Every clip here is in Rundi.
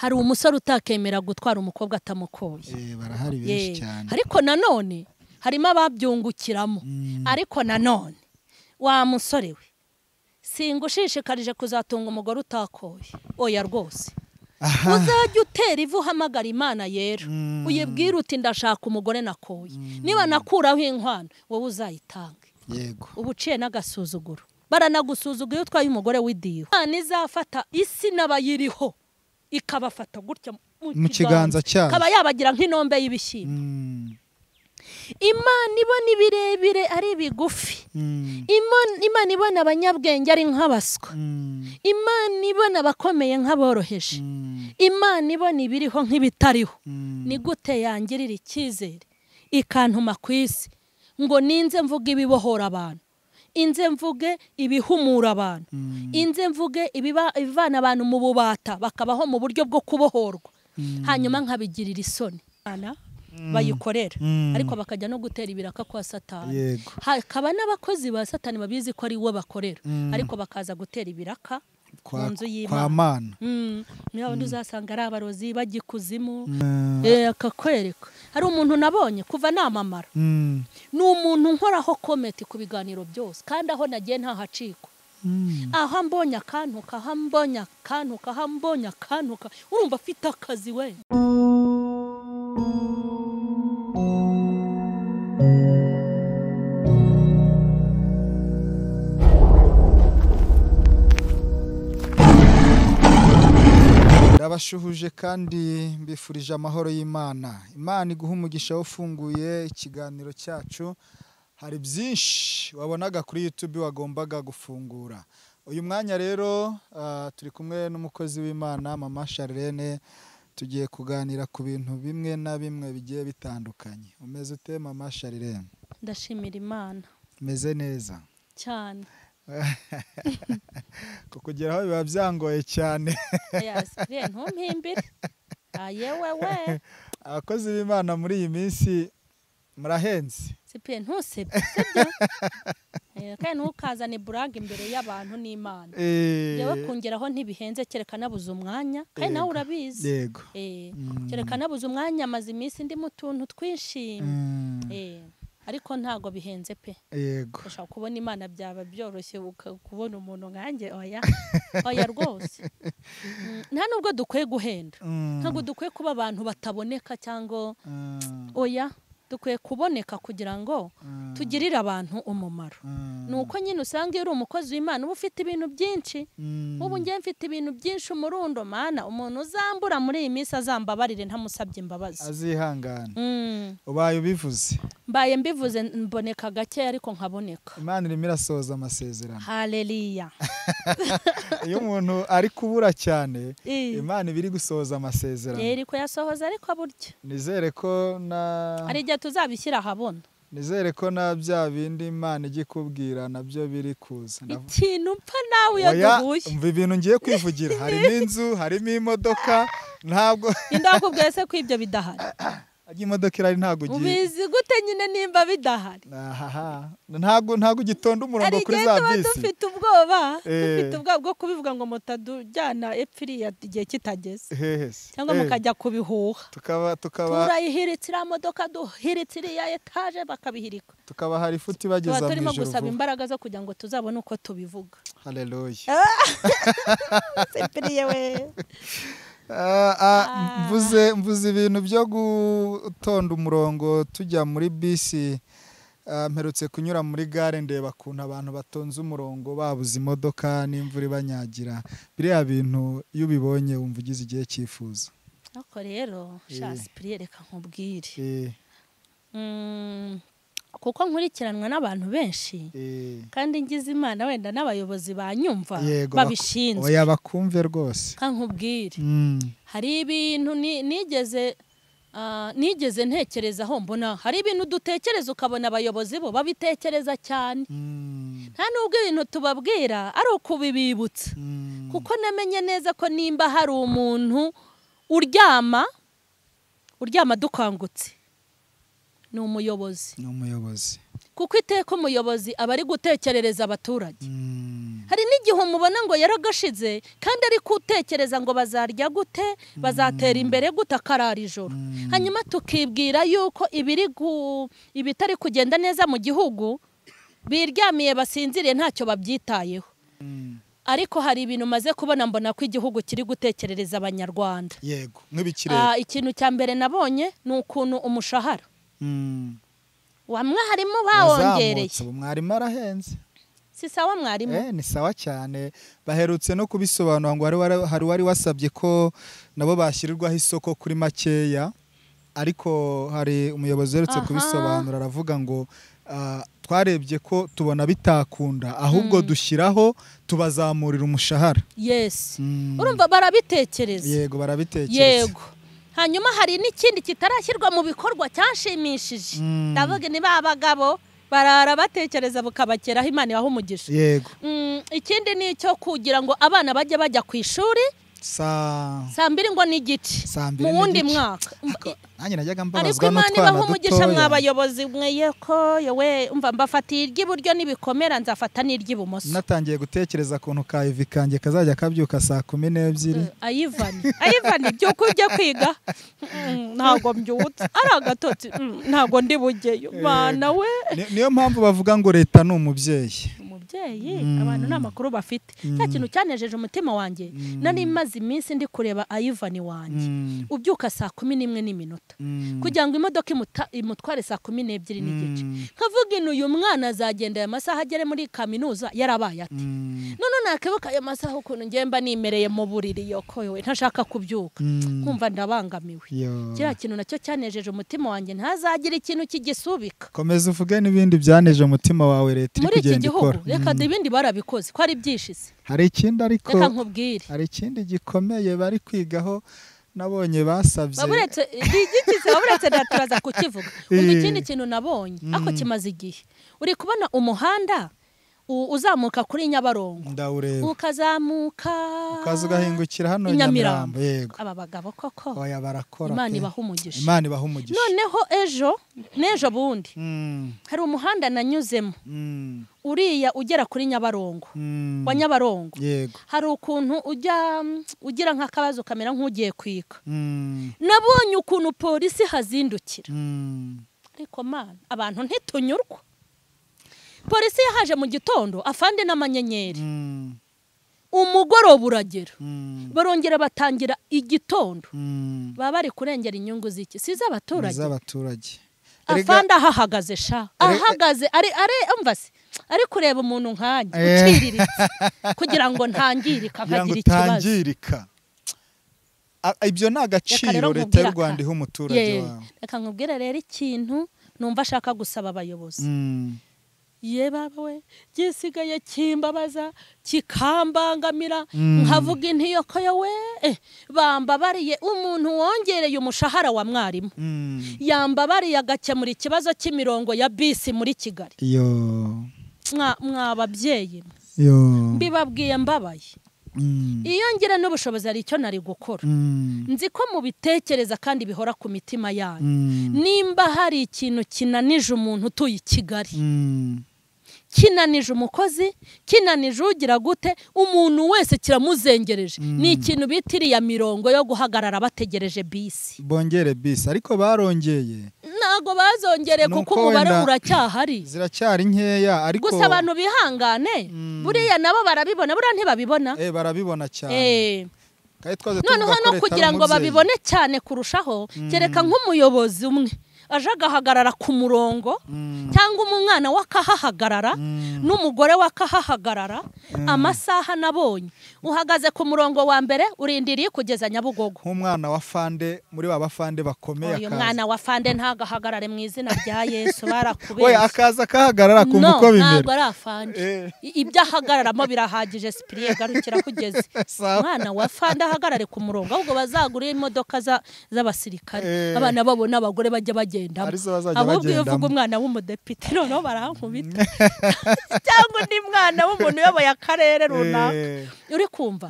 Hari umusore utakemera gutwara umukobwa atamukoye. Barahari benshi cyane. Ariko nanone harimo ababyungukiramo. Ariko nanone wa musore we singushishikarije kuzatunga umugore utakoye. Oya rwose. Uzajya utera ivu uhamagara Imana yera. Uyibwira uti ndashaka umugore nakoye. Niba nakuraho inkwano wowe uzayitange. Yego. Ubuciye n'agasuzuguro. Baranagusuzugura iyo utwaye umugore w'idiho. Imana izafata isi n'abayiriho ikabafata gutya mu kiganza cyayo. Kaba yabagira nk'inombe y'ibishyimbo. Imana ibona ibirebire ari bigufi. Imana ibona abanyabwenge ari nk'abaswa. Imana ibona abakomeye nk'aboroheje. Imana ibona ibiriho nk'ibitariho. Ni gute yangirira icyizere ikantuma ku isi ngo ninze mvuge ibibohora abantu, inze mvuge ibihumura abantu, inze mvuge ibivana abantu mu bubata bakabaho mu buryo bwo kubohorwa, hanyuma nkabigirira isoni bayikorera, ariko bakajya no gutera ibiraka kwa Satani. Hakaba n'abakozi ba Satani babizi ko ari we bakorera, ariko bakaza gutera ibiraka mu nzu y'Imana. Niba abandi uzasanga ari abarozi bajya ikuzimu, akakwereka. Hari umuntu nabonye kuva namamara, ni umuntu nkoraho comment ku biganiro byose, kandi aho nagiye ntahacikwa. Aho mbonye akantuka, aho mbonye akantuka, aho mbonye akantuka, urumva afite akazi we. Ndabashuhuje kandi mbifurije amahoro y'Imana. Imana iguha umugisha ufunguye ikiganiro cyacu. Hari byinshi wabonaga kuri YouTube wagombaga gufungura. Uyu mwanya rero turi kumwe n'umukozi w'Imana Mama Charlene, tugiye kuganira ku bintu bimwe na bimwe bigiye bitandukanye. Umeze ute Mama Charlene? Ndashimira Imana. Meze neza cyane. Kukugeraho biba byangoye cyane. Ntumpimbire. Ayewe we. Abakozi b'Imana muri iyi minsi murahenze. Sipye ntusebye, sibyo? Kandi ntukazane burag imbere y'abantu n'Imana. Yewe kongeraho ntibihenze kereka nabuze umwanya, kandi nawe urabizi. Yego. Kereka nabuze umwanya, maze iminsi ndi mu tuntu twinshi. Ariko ntago bihenze pe. Yego. Ushaka kubona Imana byaba byoroshye kubona umuntu nkanjye, oya. Oya rwose. Nta nubwo dukwiye guhenda. Ntago dukwiye kuba abantu bataboneka cyangwa oya, dukwiye kuboneka kugira ngo tugirire abantu umumaro. Nuko nyine usanga iyo uri umukozi w'Imana uba ufite ibintu byinshi. Ubu ngiye mfite ibintu byinshi umurundo, mana umuntu uzambura muri iyi minsi azambabarire ntamusabye imbabazi. Azihangana. Ubaye ubivuze. Mbaye mbivuze mboneka gake ariko nkaboneka. Imana irimo irasohoza amasezerano. Haleluya. Iyo umuntu ari kubura cyane, Imana ibiri gusohoza amasezerano. Iri kuyasohoza ariko burya. Nizere ko na ari igihe tuzabishyira ahabona. Nizere ko na bya bindi Imana igikubwira nabyo biri kuza. Ikintu mpfa nawe iyo duhuye. Umva ibintu ngiye kwivugira, harimo inzu, harimo imodoka, ntabwo indakubwiye se ko ibyo bidahari. Imodoka irari ntago ugiye. Ubizi gute nyine nimba bidahari? Ntago ugitonda umurongo kuri za bisi. Dufite ubwoba, dufite ubwoba bwo kubivuga ngo mutadujyana epfiriya igihe kitageze. Cyangwa mukajya kubihuha. Tukaba turayihiritse iriya modoka, duhiritse iriya etaje bakabihirika. Tukaba hari ifuti bageza mu ijoro. Turimo gusaba imbaraga zo kugira ngo tuzabone uko tubivuga. Haleluya. Sepiriye we. Mvuze ibintu byo gutonda umurongo tujya muri bisi. Mperutse kunyura muri gare ndeba kuntu abantu batonze umurongo babuze imodoka n'imvura ibanyagira. Biriya bintu iyo ubibonye wumva ugize igihe cyifuza. Ariko rero Shasipiriye reka nkubwire. Kuko nkurikiranwa n'abantu benshi kandi ngize Imana wenda n'abayobozi banyumva babishinzwe. Oya bakumve rwose. Kankubwire. Hari ibintu nigeze ntekerezaho mbona hari ibintu dutekereza ukabona abayobozi bo babitekereza cyane. Nta nubwo ibintu tubabwira ari ukubibibutsa. Kuko namenye neza ko nimba hari umuntu uryama dukangutse ni umuyobozi. Ni umuyobozi. Kuko iteka umuyobozi aba ari gutekerereza abaturage. Hari n'igihe umubona ngo yaragashize kandi ari kutekereza ngo bazarya gute, bazatera imbere gute, akarara ijoro. Hanyuma tukibwira yuko ibitari kugenda neza mu gihugu biryamiye basinziriye ntacyo babyitayeho. Ariko hari ibintu maze kubona mbona ko igihugu kiri gutekerereza abanyarwanda. Yego, nk'ibikirere. Ikintu cya mbere nabonye ni ukuntu umushahara wa mwarimu bawongereye. Mwarimu arahenze. Si sawa mwarimu? Ni sawa cyane. Baherutse no kubisobanura ngo hari wari wasabye ko nabo bashyirirwaho isoko kuri makeya, ariko hari umuyobozi uherutse kubisobanura aravuga ngo twarebye ko tubona bitakunda, ahubwo dushyiraho tubazamurira umushahara. Yes. Urumva barabitekereza. Yego, barabitekereza. Yego. Hanyuma hari n'ikindi kitarashyirwa mu bikorwa cyanshimishije. Ndavuga ni ba bagabo barara batekereza bukabakeraho, Imana ibaha umugisha. Yego. Ikindi ni icyo kugira ngo abana bajye bajya ku ishuri saa mbiri ngo n'igice mu wundi mwaka. Nanjye najyaga mbabazwa n'utwana dutoya. Ariko Imana ibaha umugisha mwabayobozi mwe, yeko yewe umva mbafatiye iry'iburyo n'ibikomera nzafata n'iry'ibumoso. Natangiye gutekereza kuntu ka Ivi kanjye kazajya kabyuka saa 12. Ayivani byuko ujya kwiga ntabwo mbyutse ari agatotsi, ntabwo ndi bugeyo mana we. Niyo mpamvu bavuga ngo leta ni umubyeyi. Abantu nta makuru bafite. Cya kintu cyanejeje umutima wanjye, nari maze iminsi ndi kureba Ayivani wanjye ubyuka saa 11:01 kugira ngo imodoka imutware saa 12:15. Nkavuga ino uyu mwana azagenda aya masaha agere muri kaminuza yarabaye ati. None nakibuka aya masaha ukuntu ngemba nimereye mu buriri yokowe ntashaka kubyuka, nkumva ndabangamiwe. Kiriya kintu nacyo cyanejeje umutima wanjye, ntazagira ikintu kigisubika. Komeza uvuge n'ibindi byaneje umutima wawe leta iri kugenda ikora. Reka ibindi barabikoze ko ari byishize. Hari ikindi ariko reka nkubwire, hari ikindi gikomeye bari kwigaho nabonye basabye. Baburetse igikize, baburetse daturaza kukivuga. Umva ikindi kintu nabonye ako kimaze igihe. Uri kubona umuhanda uzamuka kuri Nyabarongo, ukazamuka ukaza ugahingukira hano Nyamirambo. Yego. Aba bagabo koko oya barakora. Imana ibaha umugisha. Imana ibaha umugisha. Noneho ejo n'ejo bundi hari umuhanda nanyuzemo uriya ugera kuri Nyabarongo wa Nyabarongo. Yego. Hari ukuntu ujya ugira nk'akabazo kamera nk'ugiye kwika. Nabonye ukuntu polisi hazindukira. Ariko mana abantu ntitunyurwa. Polisi yahaje mu gitondo afande n'amanyenyeri. Umugoroba uragera. Barongera batangira igitondo. Baba bari kurengera inyungu ziki? Si z'abaturage. Z'abaturage. Afande ahahagaze sha. Ahagaze ari umva se. Ari kureba umuntu nkanjye uciriritse kugira ngo ntangirika nkagira ikibazo. Ibyo ni agaciro leta y'u Rwanda iha umuturage wawe. Reka nkubwire rero ikintu numva ashaka gusaba abayobozi. Ye baba we, gisigaye kimbabaza kikambangamira, nkavuga intiyoko yawe bambabariye umuntu wongereye umushahara wa mwarimu, yambabariye agakemura ikibazo cy'imirongo ya bisi muri Kigali. Yo mwa babyeyi, mbibabwiye mbabaye. Iyo ngira n'ubushobozi ari icyo nari gukora. Nzi ko mubitekereza kandi bihora ku mitima yanyu. Nimba hari ikintu kinanije umuntu utuye i Kigali, kinanije umukozi, kinanije ugira gute, umuntu wese kiramuzengereje, ni ikintu bitiriye mirongo yo guhagarara bategereje bisi. Bongere bisi, ariko barongeye. Ntago bazongereye kuko umubare uracyahari. Ziracyari nkeya ariko gusa abantu bihangane, buriya nabo barabibona, buriya ntibabibona. Barabibona cyane. Noneho no kugira ngo babibone cyane kurushaho, kereka nk'umuyobozi umwe aje agahagarara ku murongo, cyangwa umwana wakahahagarara n'umugore wakahahagarara. Amasaha nabonye uhagaze ku murongo wa mbere urindiriye kugeza Nyabugogo. Nk'umwana wa fande muri ba bafande bakomeye akaza. Uyu mwana wa fande ntagahagarare mu izina rya Yesu, barakubeshye. Oya akaza akahagarara kumva uko bimera. Ntabwo ari afande. Ibyo ahagararamo birahagije. Cyprien garukira kugeze. Umwana wa fande ahagarare ku murongo, ahubwo bazagura imodoka z'abasirikare, abana babo n'abagore bajya bagenda. bagendamo. Ahubwo iyo uvuga umwana w'umudepite noneho barankubita cyangwa undi mwana w'umuntu uyoboye akarere runaka. Uri kumva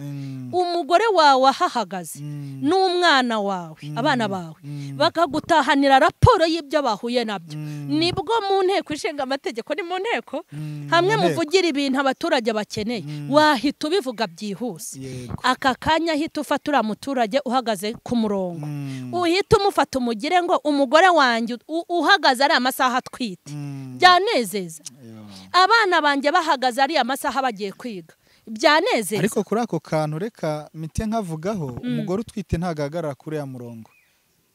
umugore wawe ahahagaze n'umwana wawe, abana bawe bakagutahanira raporo y'ibyo bahuye nabyo, nibwo mu nteko ishinga amategeko, ni mu nteko hamwe muvugira ibintu abaturage bakeneye, wahita ubivuga byihuse. Aka kanya ahita ufata uriya muturage uhagaze ku murongo, uhita umufata umugire ngo umugore wanjye uhagaze ari amasaha atwite, byanezeza. Abana banjye bahagaze ari amasaha bagiye kwiga, byanezeza. Ariko kuri ako kantu reka mite nkavugaho, umugore utwite ntagahagarara kuri ya murongo,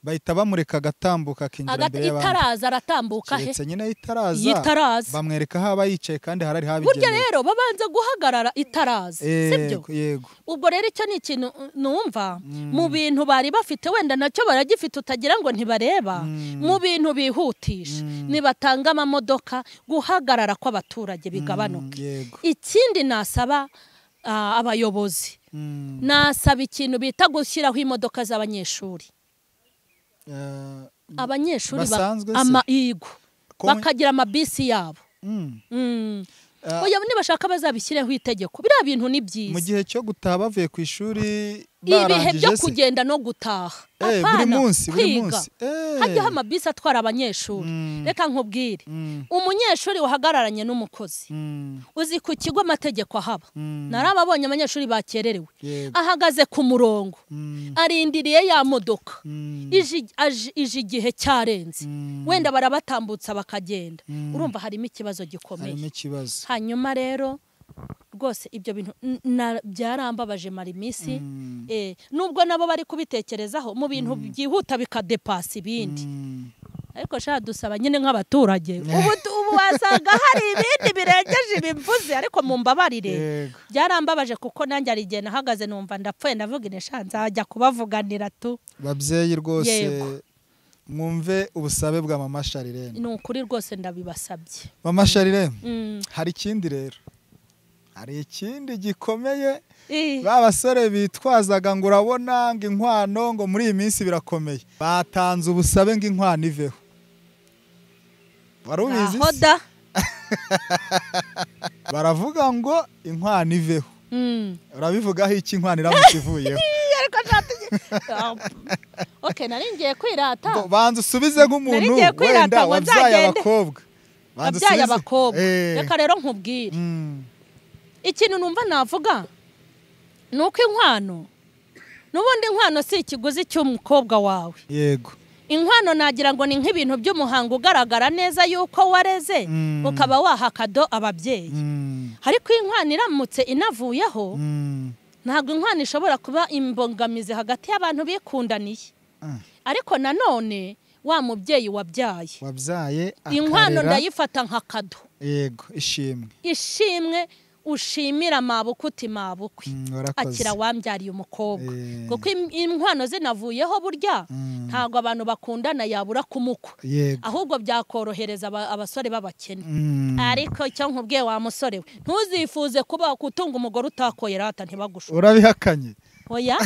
bahita bamureka agatambuka akinjira imbere y'abandi. Itaraza aratambuka he? Keretse nyine itaraza bamwereka aho aba yicaye kandi harari habigenewe. Burya rero babanza guhagarara itaraza, sibyo? Yego. Ubwo rero icyo ni ikintu numva mu bintu bari bafite, wenda nacyo baragifite utagira ngo ntibareba, mu bintu bihutisha nibatanga amamodoka, guhagarara kw'abaturage bigabanuke. Ikindi nasaba abayobozi, nasaba ikintu bita gushyiraho imodoka z'abanyeshuri. Abanyeshuri amaigo bakagira amabisi yabo. Oya nibashaka bazabishyireho itegeko, biriya bintu ni byiza. Mu gihe cyo gutaha bavuye ku ishuri ibihe byo kugenda no gutaha, buri munsi buri munsi hajyaho amabisi atwara abanyeshuri. Reka nkubwire, umunyeshuri wahagararanye n'umukozi uzi ku kigo amategeko ahaba, narababonye abanyeshuri bakererewe, ahagaze ku murongo arindiriye ya modoka ije igihe cyarenze, wenda barabatambutsa bakagenda. Urumva harimo ikibazo gikomeye. Hanyuma rero rwose ibyo bintu byarambabaje mara iminsi, nubwo nabo bari kubitekerezaho mu bintu byihuta bikadepasa ibindi. Ariko sha dusaba nyine nk'abaturage, ubu wasanga hari ibindi birengeje ibimvuze, ariko mumbabarire byarambabaje kuko nanjye ari igihe nahagaze numva ndapfuye, ndavuga ine sha nzajya kubavuganira tu. Babyeyi rwose mwumve ubusabe bwa mama Sharirene. Ni ukuri rwose ndabibasabye. Mama Sharirene, hari ikindi rero, hari ikindi gikomeye. Ba basore bitwazaga ngo urabona ngo inkwano ngo muri iyi minsi birakomeye, batanze ubusabe ngo inkwano iveho. Wari ubizi? Baravuga ngo inkwano iveho. Urabivugaho iki inkwano iramutse ivuyeho? Okay, nari ngiye kwirata. Banza usubize nk'umuntu wenda wabyaye abakobwa. Wabyaye abakobwa. Reka rero nkubwire. Ikintu numva navuga nuko inkwano, nubundi inkwano si ikiguzi cy'umukobwa wawe. Yego. Inkwano nagira ngo ni nk'ibintu by'umuhango ugaragara neza yuko wareze, ukaba waha kado ababyeyi. Ariko inkwano iramutse inavuyeho, ntabwo inkwano ishobora kuba imbogamizi hagati y'abantu bikundaniye. Ariko nanone wa mubyeyi wabyaye inkwano ndayifata nka kado. Yego, ishimwe. Ishimwe ushimira mabukwe uti mabukwe akira wambyariye umukobwa. Kuko inkwano zinavuyeho burya ntabwo abantu bakundana yabura kumukwa, ahubwo byakorohereza abasore b'abakene. Ariko icyo nkubwiye wa musore we, ntuzifuze kuba kutunga umugore utakoye rata ntibagushuke. Urabihakanye? Oya,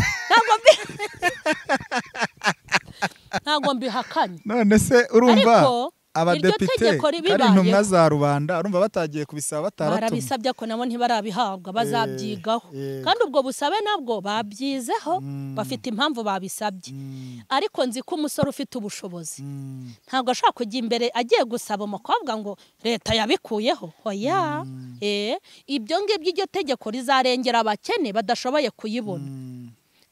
ntabwo mbihakanye. None se urumva abadepite ari intumwa za rubanda, urumva batagiye kubisaba bataratumwe? Barabisabye ko nabo ntibarabihabwa, bazabyigaho. Kandi ubwo busabe nabwo babyizeho, bafite impamvu babisabye. Ariko nzi ko umusore ufite ubushobozi ntabwo ashobora kujya imbere agiye gusaba umukobwa ngo leta yabikuyeho. Oya, ibyo ngibyo iryo tegeko rizarengera abakene badashoboye kuyibona.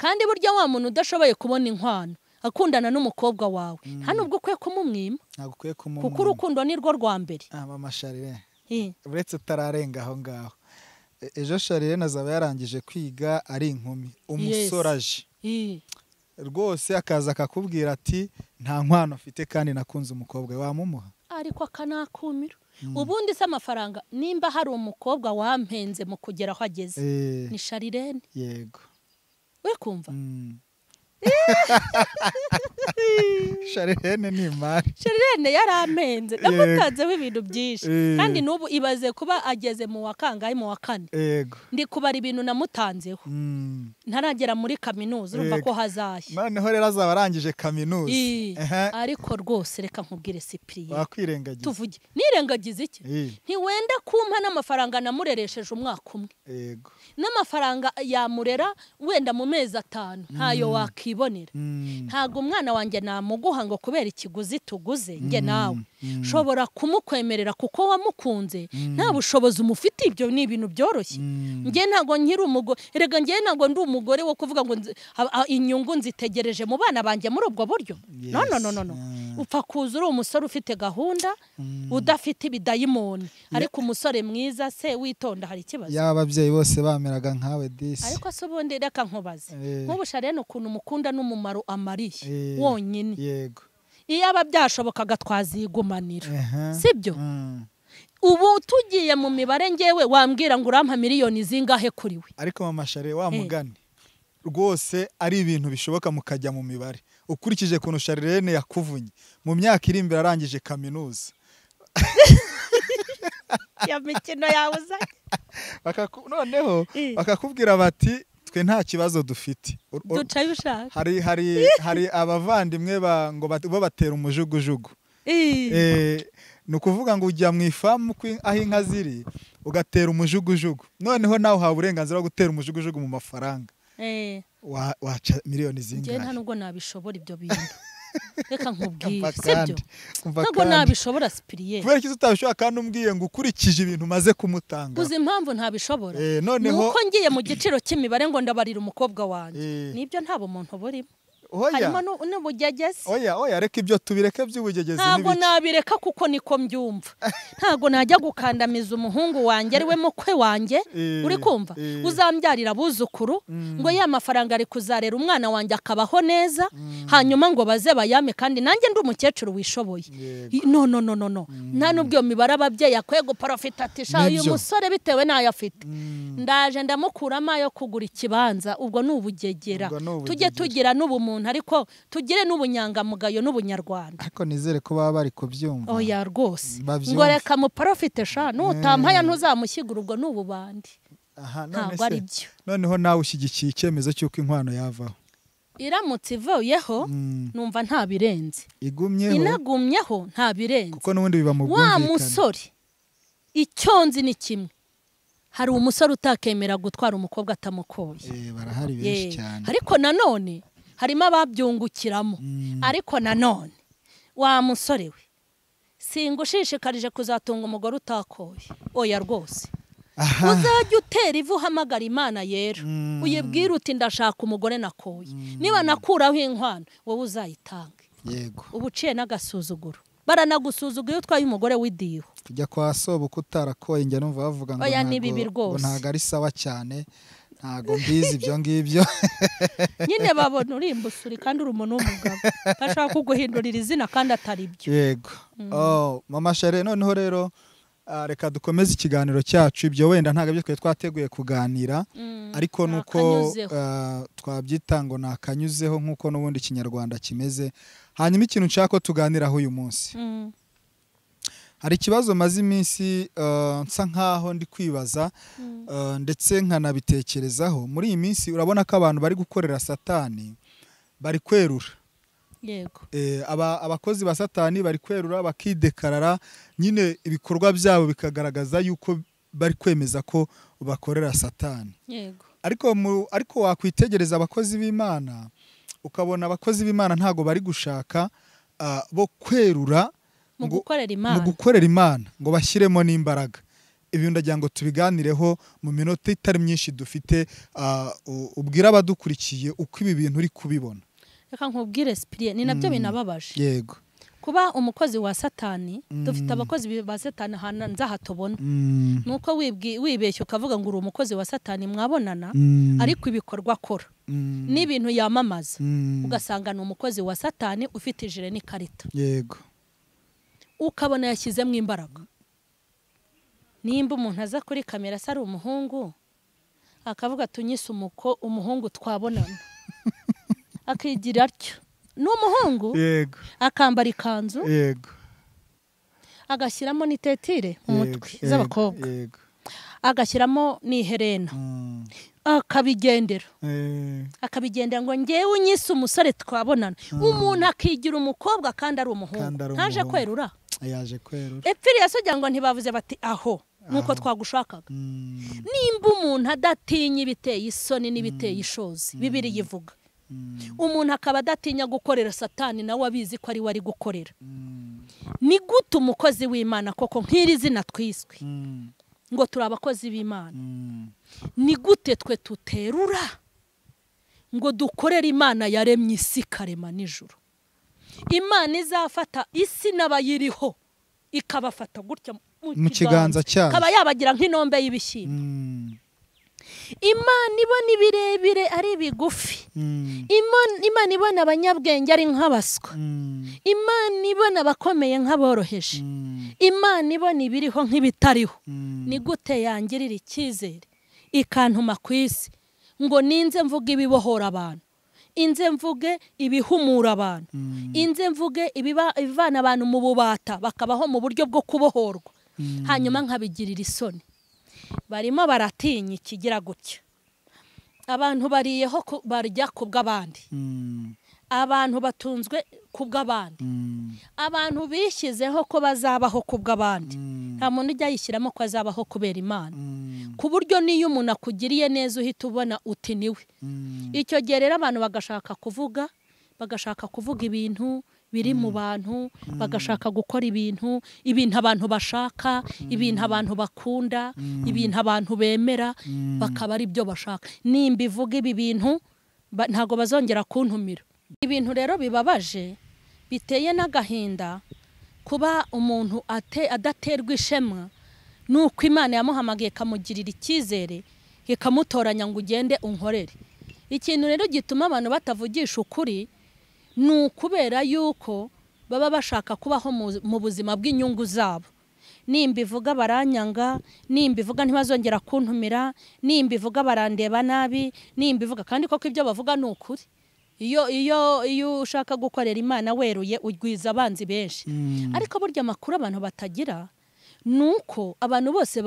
Kandi burya wa muntu udashoboye kubona inkwano akundana n'umukobwa wawe, nta nubwo ukwiye kumumwima, kuko urukundo ni rwo rwa mbere. Mama Sharirene, uretse utararenga aho ngaho, ejo Sharirene azaba yarangije kwiga ari inkumi, umusore aje rwose akaza akakubwira ati nta nkwano afite kandi nakunze umukobwa, wamumuha? Ariko akanakumira. Ubundi se amafaranga, nimba hari umukobwa wampenze mu kugera aho ageze ni Sharirene. Yego. Uri kumva? Charlene ni imari. Charlene yaramenze, namutanzeho ibintu byinshi. Kandi n'ubu ibaze kuba ageze mu wa kangahe, mu wa kane. Yego. Ndi kubara ibintu namutanzeho. Ntaragera muri kaminuza, urumva ko hazashya. Noneho rero azaba arangije kaminuza. Ariko rwose reka nkubwire Cyprien. Wakwirengagiza. Tuvuge. Nirengagiza iki? Ntiwenda kumpa n'amafaranga namureresheje umwaka umwe. Yego. N'amafaranga yamurera wenda mu mezi 5 ntayo wakibonera. Ntago umwana wanjye namuguha ngo kubera ikiguzi tuguze nge nawe. Shobora kumukwemerera kuko wamukunze, nta bushobozi umufite, ibyo ni ibintu byoroshye. Nge ntago nkiri umugore, erega nge ntago ndi umugore wo kuvuga ngo inyungu nzitegereje mu bana banjye muri ubwo buryo. No no no no. Upfa kuza uri umusore ufite gahunda, udafite ibidayimoni, ariko umusore mwiza se witonda hari ikibazo. Yaba ababyeyi bose bameraga nkawe disi. Ariko se ubundi reka nkubaze, nk'ubu Charlene ukuntu mukunda n'umumaro amariye wonyine. Yego. Iyaba byashobokaga twazigumanira. Sibyo? Ubu tugiye mu mibare ngewe wambwira ngo urampa miliyoni zingahe kuri we. Ariko mama Charlene wa mugani rwose ari ibintu bishoboka mukajya mu mibare. Ukurikije kuntu Charlene yakuvunye mu myaka iri imbere arangije kaminuza. Ya mikino yawe uzanye. Noneho bakakubwira bati twe nta kibazo dufite. Duca ushaka. Hari abavandimwe ngo bo batera umujugujugu. Ni ukuvuga ngo ujya mu ifamu aho inka ziri ugatera umujugujugu. Noneho nawe uhawe uburenganzira bwo gutera umujugujugu mu mafaranga. Waca miliyoni zingahe? Njye nta nubwo nabishobora ibyo bintu. Reka nkubwire, sibyo? Ntabwo nabishobora Cyprien. Kubera iki utabishobora kandi umbwiye ngo ukurikije ibintu maze kumutanga? Uzi impamvu ntabishobora? Noneho nuko ngiye mu giciro cy'imibare ngo ndabarira umukobwa wanjye. Nibyo nta bumuntu burimo. Harimo n'ubugegezi. Oya oya, reka ibyo tubireke by'ubugegezi n'ibiki. Ntabwo nabireka kuko niko mbyumva. Ntabwo najya gukandamiza umuhungu wanjye ari we mukwe wanjye, uri kumva? Uzambyarira abuzukuru ngo ya mafaranga ari kuzarera umwana wanjye akabaho neza, hanyuma ngo baze bayame kandi nanjye ndi umukecuru wishoboye. No no no no no. Nta nubwo iyo mibare ababyeyi akwiye guprofita ati sha uyu musore bitewe n'ayo afite. Ndaje ndamukuramo ayo kugura ikibanza, ubwo ni ubugegera. Tujye tugira n'ubumuntu, ariko tugire n'ubunyangamugayo n'ubunyarwanda. Ariko nizere ko baba bari kubyumva. Oya rwose. Ngo reka muprofite sha nutampaya ntuzamushyigura, ubwo n'ububandi. Ntabwo ari byo. Noneho nawe ushyigikiye icyemezo cy'uko inkwano yavaho. Iramutse ivuyeho numva nta birenze. Igumyeho. Inagumyeho nta birenze. Kuko n'ubundi biba mu bwumvikane. Wa musore icyo nzi ni kimwe. Hari umusore utakemera gutwara umukobwa atamukoye. Barahari benshi cyane. Ariko nanone harimo ababyungukiramo. Ariko nanone wa musore we singushishikarije kuzatunga umugore utakoye. Oya rwose. Uzajya utera ivu uhamagara Imana yera, uyibwire uti ndashaka umugore nakoye. Niba nakuraho inkwano wowe uzayitange. Yego. Ubuciye n'agasuzuguro. Baranagusuzugura iyo utwaye umugore w'idiho. Kujya kwa sobuka utarakoye njya numva bavuga ngo oya ni bibi rwose. Ntago ari sawa cyane. Ntago mbizi ibyo ngibyo. Nyine babona uri imbusuri kandi uri umuntu w'umugabo. Bashaka kuguhindurira izina kandi atari byo. Yego. Oh, mama Charlene, noneho rero reka dukomeze ikiganiro cyacu. Ibyo wenda ntago byo twateguye kuganira, ariko nuko twabyita ngo nakanyuzeho nkuko n'ubundi Kinyarwanda kimeze. Hanyuma ikintu nshaka ko tuganiraho uyu munsi. Hari ikibazo maze iminsi nsa nkaho ndi kwibaza ndetse nkanabitekerezaho. Muri iyi minsi urabona ko abantu bari gukorera Satani bari kwerura. Yego. Abakozi ba Satani bari kwerura bakidekarara, nyine ibikorwa byabo bikagaragaza yuko bari kwemeza ko bakorera Satani. Yego. Ariko wakwitegereza abakozi b'Imana ukabona abakozi b'Imana ntago bari gushaka bo kwerura mu gukorera Imana ngo bashyiremo n'imbaraga. Ibi ndagira ngo tubiganireho mu minota itari myinshi dufite. Ubwira abadukurikiye uko ibi bintu uri kubibona. Reka nkubwire Cyprien, ni nabyo binababaje. Yego. Kuba umukozi wa Satani, dufite abakozi ba Satani hanze hatobona. Nuko wibeshye ukavuga ngo uri umukozi wa Satani mwabonana, ariko ibikorwa akora n'ibintu yamamaza, ugasanga ni umukozi wa Satani ufite ijire n'ikarita. Yego. Ukabona yashyizemo imbaraga. Nimba umuntu aza kuri kamera se ari umuhungu akavuga tunyise umuhungu twabonana, Akigira atyo. Ni umuhungu? Yego. Akambara ikanzu? Yego. Agashyiramo n'itetire mu mutwe z'abakobwa. Yego. Agashyiramo n'iherena. Akabigendera. Akabigendera ngo ngewe unyise umusore twabonana. Umuntu akigira umukobwa kandi ari umuhungu. Ntaje kwerura. Yaje kwerura. Epfiriya so ngo ntibavuze bati aho nuko twagushakaga. Nimba umuntu adatinya ibiteye isoni n'ibiteye ishozi, Bibiliya ivuga. Umuntu akaba adatinya gukorera Satani nawe abizi ko ari we ari gukorera. Ni gute umukozi w'Imana koko nk'iri zina twiswe ngo turi abakozi b'Imana, ni gute twe tuterura ngo dukorere Imana yaremye isi karema nijoro? Imana izafata isi n'abayiriho ikabafata gutya mu kiganza cyayo, kaba yabagira nk'inombe y'ibishyimbo. Imana ibona ibirebire ari bigufi. Imana ibona abanyabwenge ari nk'abaswa. Imana ibona abakomeye nk'aboroheje. Imana ibona ibiriho nk'ibitariho. Ni gute yangirira icyizere ikantuma ku isi ngo ninze mvuge ibibohora abantu, inze mvuge ibihumura abantu, inze mvuge ibivana abantu mu bubata bakabaho mu buryo bwo kubohorwa, hanyuma nkabigirira isoni. Barimo baratinya ikigira gutya. Abantu bariyeho barya ku bw'abandi. Abantu batunzwe ku bw'abandi. Abantu bishyizeho ko bazabaho ku bw'abandi. Nta muntu ujya yishyiramo ko azabaho kubera Imana. Ku buryo niyo umuntu akugiriye neza uhita ubona uti niwe. Icyo gihe rero abantu bagashaka kuvuga ibintu biri mu bantu, bagashaka gukora ibintu abantu bashaka, ibintu abantu bakunda, ibintu abantu bemera, bakaba ari byo bashaka. Nimba ivuga ibi bintu ntago bazongera kuntumira. Ibintu rero bibabaje biteye n'agahinda kuba umuntu adaterwa ishema nuko Imana yamuhamagaye ikamugirira icyizere ikamutoranya ngo ugende unkorere. Ikintu rero gituma abantu batavugisha ukuri ni ukubera yuko baba bashaka kubaho mu buzima bw'inyungu zabo. Nimba ivuga baranyanga, nimba ivuga ntibazongera kuntumira, nimba ivuga barandeba nabi, nimba ivuga kandi koko ibyo bavuga ni ukuri. Iyo ushaka gukorera Imana weruye ugwiza abanzi benshi. Ariko burya amakuru abantu batagira nuko abantu bose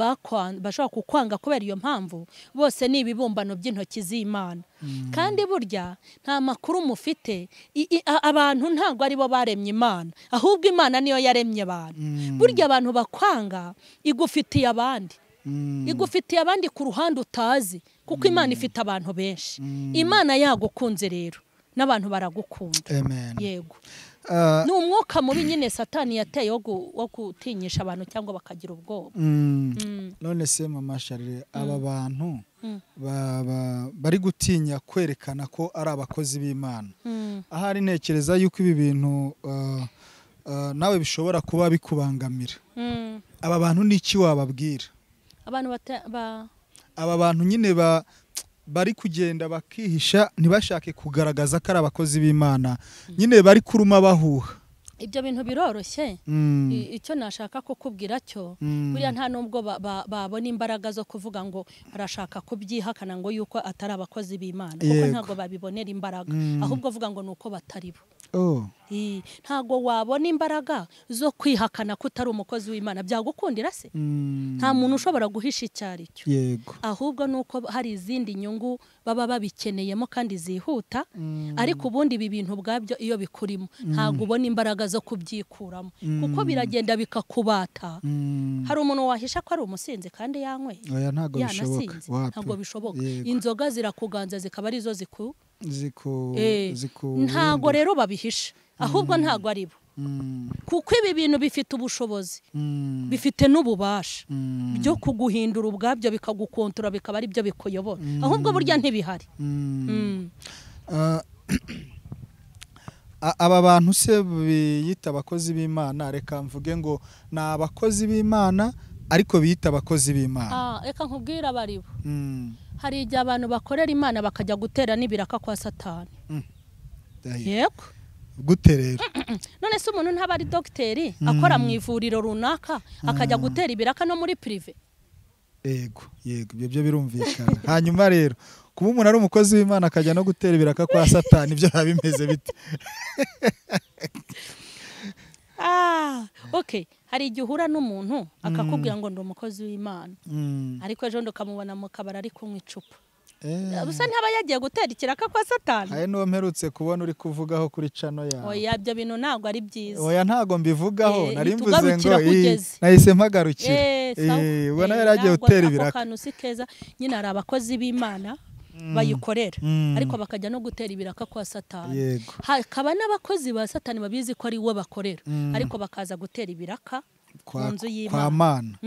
bashaka kukwanga kubera iyo mpamvu, bose ni ibibumbano by'intoki z'Imana. Kandi burya nta makuru mufite, abantu ntabwo ari bo baremye Imana, ahubwo Imana niyo yaremye abantu. Burya abantu bakwanga igufitiye abandi. Igufitiye abandi ku ruhande utazi, kuko Imana ifite abantu benshi. Imana yagukunze rero n'abantu baragukunda. Amen. Yego. Ni umwuka mubi nyine Satani yateye wo gutinyisha abantu cyangwa bakagira ubwoba. None se mama Charles, aba bantu bari gutinya kwerekana ko ari abakozi b'Imana, ahari ntekereza yuko ibi bintu nawe bishobora kuba bikubangamira. Aba bantu niki wababwira? Abantu aba bantu nyine bari kugenda bakihisha ntibashake kugaragaza ko ari abakozi b'Imana, nyine bari kuruma bahuha. Ibyo bintu biroroshye. Icyo nashaka kukubwira cyo, buriya nta nubwo babona imbaraga zo kuvuga ngo barashaka kubyihakana ngo yuko atari abakozi b'Imana, kuko ntabwo babibonera imbaraga, ahubwo vuga ngo nuko batari bo. Ntabwo wabona imbaraga zo kwihakana ko utari umukozi w'Imana, byagukundira se? Nta muntu ushobora guhisha icyo ari cyo. Ahubwo nuko hari izindi nyungu baba babikeneyemo kandi zihuta, ariko ubundi ibi bintu ubwabyo iyo bikurimo ntabwo ubona imbaraga zo kubyikuramo, kuko biragenda bikakubata. Hari umuntu wahisha ko ari umusinzi kandi yanyweye? Ntabwo bishoboka. Ntabwo bishoboka. Inzoga zirakuganza zikaba arizo ziku ntago rero babihisha, ahubwo ntago ari bo. Kuko ibi bintu bifite ubushobozi, bifite n'ububasha byo kuguhindura ubwabyo, bikagukontora, bikaba ari byo bikuyobora. Ahubwo burya ntibihari. Aba bantu se biyita abakozi b'Imana, reka mvuge ngo ni abakozi b'Imana ariko biyita abakozi b'Imana. Reka nkubwira abari bo. Hari igihe abantu bakorera Imana bakajya gutera n'ibiraka kwa Satani. Yego. Gute rero? None se umuntu ntaba ari dogiteri akora mu ivuriro runaka akajya gutera ibiraka no muri prive? Yego, yego, ibyo byo birumvikana. Hanyuma rero kuba umuntu ari umukozi w'Imana akajya no gutera ibiraka kwa Satani, ibyo biba bimeze bite? Okay, hari igihe uhura n'umuntu akakubwira ngo ndi umukozi w'Imana, ariko ejo ukamubona mu kabari ari kunywa icupa. Gusa ntaba yagiye gutera ikiraka kwa Satani. Hari n'uwo mperutse kubona uri kuvugaho kuri cano yawe. Oya, ibyo bintu ntabwo ari byiza. Oya, ntabwo mbivugaho, nari mvuze ngo nahise mpagarukira. Ubona yari agiye gutera ibiraka. Ako kantu si keza. Nyine hari abakozi b'Imana bayikorera, ariko bakajya no gutera ibiraka kwa Satani. Hakaba n'abakozi ba Satani babizi ko ari we bakorera, ariko bakaza gutera ibiraka mu nzu y'Imana.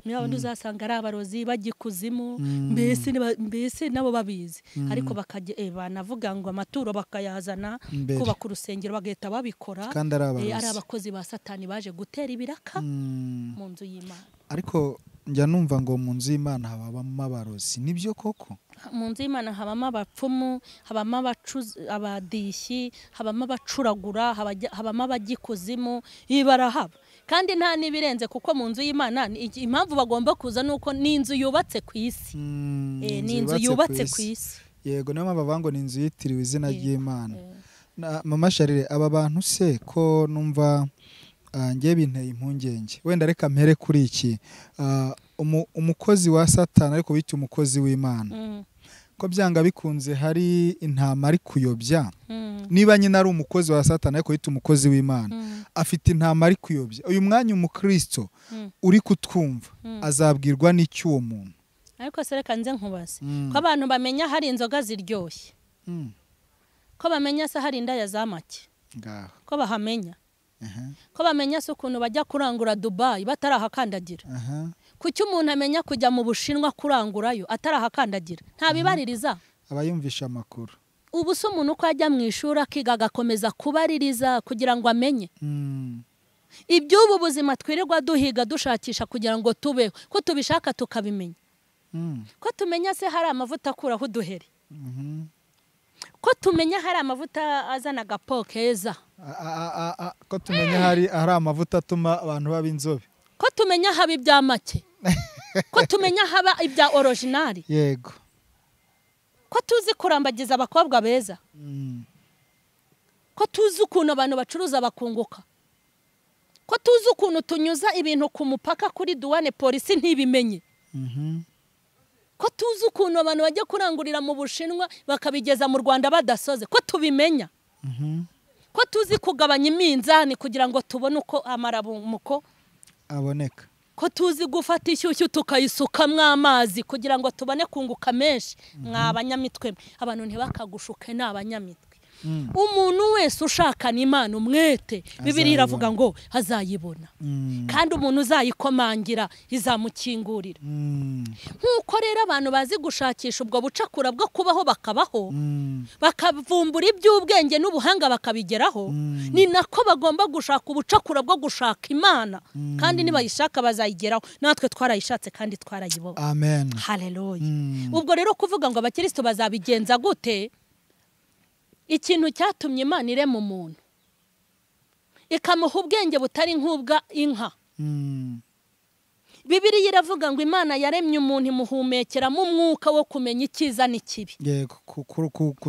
Niba abandi uzasanga ari abarozi bajya ikuzimu, mbese nabo babizi, ariko bakajya banavuga ngo amaturo bakayazana kubaka urusengero bagahita babikora, kandi ari abakozi ba Satani baje gutera ibiraka mu nzu y'Imana. Ariko njya numva ngo mu nzu y'Imana habamo abarozi, nibyo koko? Mu nzu y'Imana habamo abapfumu, habamo abadishyi, habamo abacuragura, habamo abagikuzimu, barahaba. Kandi nta n'ibirenze, kuko mu nzu y'Imana impamvu bagomba kuza nuko ni inzu yubatse ku isi. Ni inzu yubatse ku isi. Yego, niyo mpamvu bavuga ngo ni inzu yitiriwe izina ry'Imana. Mama Charire, aba bantu se ko numva ngiye binteye impungenge, wenda reka mpere kuri iki. Umukozi wa Satani ariko wita umukozi w'Imana, ko byanga bikunze hari intama ari kuyobya. Niba nyine ari umukozi wa Satani ariko wita umukozi w'Imana, afite intama ari kuyobya. Uyu mwanya umukristo uri kutwumva azabwirwa n'icyo uwo muntu. Ariko se reka nze nkubaze, ko abantu bamenya hari inzoga ziryoshye, ko bamenya se hari indaya za make, ko bahamenya, ko bamenya se ukuntu bajya kurangura Dubai batarahakandagira. Kuki umuntu amenya kujya mu Bushinwa kurangurayo atarahakandagira? Ntabibaririza, abayumvisha amakuru. Ubu se umuntu uko ajya mu ishuri akiga agakomeza kubaririza kugira ngo amenye iby'ubu buzima twirirwa duhiga dushakisha kugira ngo tubeho, ko tubishaka tukabimenya, ko tumenya se hari amavuta akuraho uduheri, ko tumenya hari amavuta azana agapo keza, ko tumenya hari amavuta atuma abantu baba inzobe, ko tumenya haba ibya make, ko tumenya haba ibya originali. Yego, ko tuzi kurambagiza abakobwa beza, ko tuzi ukuntu abantu bacuruza bakunguka, ko tuzi ukuntu tunyuza ibintu ku mupaka kuri duwane polisi ntibimenye, ko tuzi ukuntu abantu bajya kurangurira mu Bushinwa bakabigeza mu Rwanda badasoze, ko tubimenya, ko tuzi kugabanya iminzani kugira ngo tubone uko amaramuko aboneka, ko tuzi gufata ishyushyu tukayisukamwo amazi kugira ngo tubone kunguka menshi. Mwa abanyamitwe, abantu ntibakagushuke, ni abanyamitwe. Umuntu wese ushakana Imana umwete, Bibiliya iravuga ngo azayibona, kandi umuntu uzayikomangira izamukingurira. Nkuko rero abantu bazi gushakisha ubwo bucakura bwo kubaho bakabaho, bakavumbura iby'ubwenge n'ubuhanga bakabigeraho, ni nako bagomba gushaka ubucakura bwo gushaka Imana, kandi nibayishaka bazayigeraho. Natwe twarayishatse kandi twarayibonye. Amen, haleluya. Ubwo rero kuvuga ngo abakristo bazabigenza gute, ikintu cyatumye Imana irema umuntu ikamuha ubwenge butari nk'ubwa inka. Bibiliya iravuga ngo Imana yaremye umuntu imuhumekeramo umwuka wo kumenya icyiza n'ikibi. Yego,